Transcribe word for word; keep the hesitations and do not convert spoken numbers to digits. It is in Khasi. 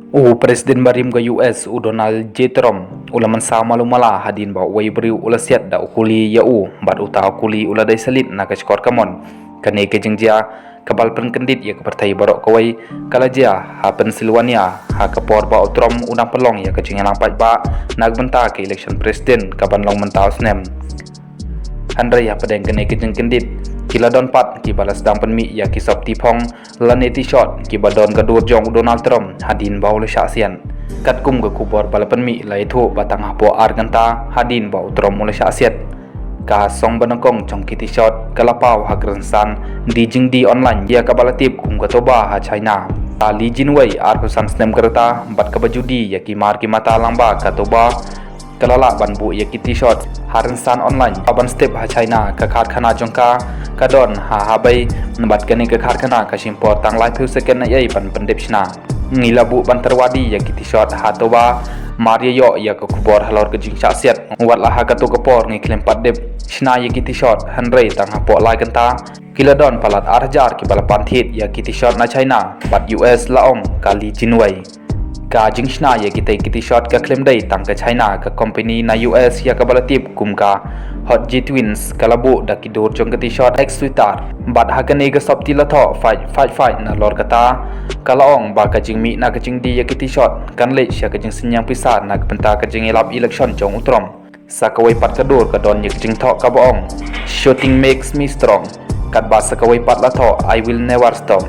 U President barim ka U S u Donald J Trump u la mynsaw malu mala hadien ba uwei u briew u la siat da u kuli ïa u bad uta u kuli u la dei salit na ka shkor kamon. Kane ka jingjia kaba la pynkyndit ïa ka pyrthei baroh kawei ka la jia ha Pennsylvania ha ka por ba u Trump u dang pynlong ïa ka jingïalang paidbah na ka bynta ka election president kaban long mynta u snem. Hynrei hapdeng kane ka jingkyndit ki la don pat kiba la sdang pynmih ïa ki sopti phong lane T-shirt kiba don ka dur jong u Donald Trump hadien ba u la shah siat. Katkum ka khubor ba la pynmih la ïathuh ba tang hapoh ar kynta hadien ba u Trump u la shah siat, ka song ba nyngkong jong ki T-shirt ka la paw ha ka rynsan die jingdie online ïa kaba la tip kum ka Taobao ha China. Ka Li Jinwei arphew san snem ka rta bad kaba ju die ïa ki mar ki mata lyngba ka Taobao ka la lah ban buh ïa ki T-shirt ha rynsan online. Ban step ha China, ka karkhana jong ka ka don ha Hebei bad kane ka karkhana ka shim por tang laiphew second ei ei ban pyndep shna. Ngi la buh ban tyrwa die ïa ki T-shirt ha Taobao. Mar ïa ïoh ïa ka khubor halor ka jingshah siat, wat la ha kato ka por ngi khlem pat dep shna ïa ki T-shirt, hynrei tang hapoh lai kynta ki la don palat ar hajar kiba la pan thied ïa ki T-shirt na China bad U S, la ong ka Li Jinwei. Ka jingshna ïa kitei ki T-shirt ka khlem dei tang ka China, ka company na U S ïa kaba la tip kum ka Hot J Twins ka la buh da ki dur jong ka T-shirt X Twitter. Bad ha kane ka sopti la thoh fight, fight, fight nalor kata. Ka la ong ba ka jingmih na ka jingdie ïa ki T-shirt kan leit sha ka jingsynñiang pisa na ka bynta ka jingïalap election jong u Trump. Sa kawei pat ka dur ka don ïa ka jingthoh kaba ong, "Shooting makes me strong." Katba sa kawei pat la thoh, "I will never stop."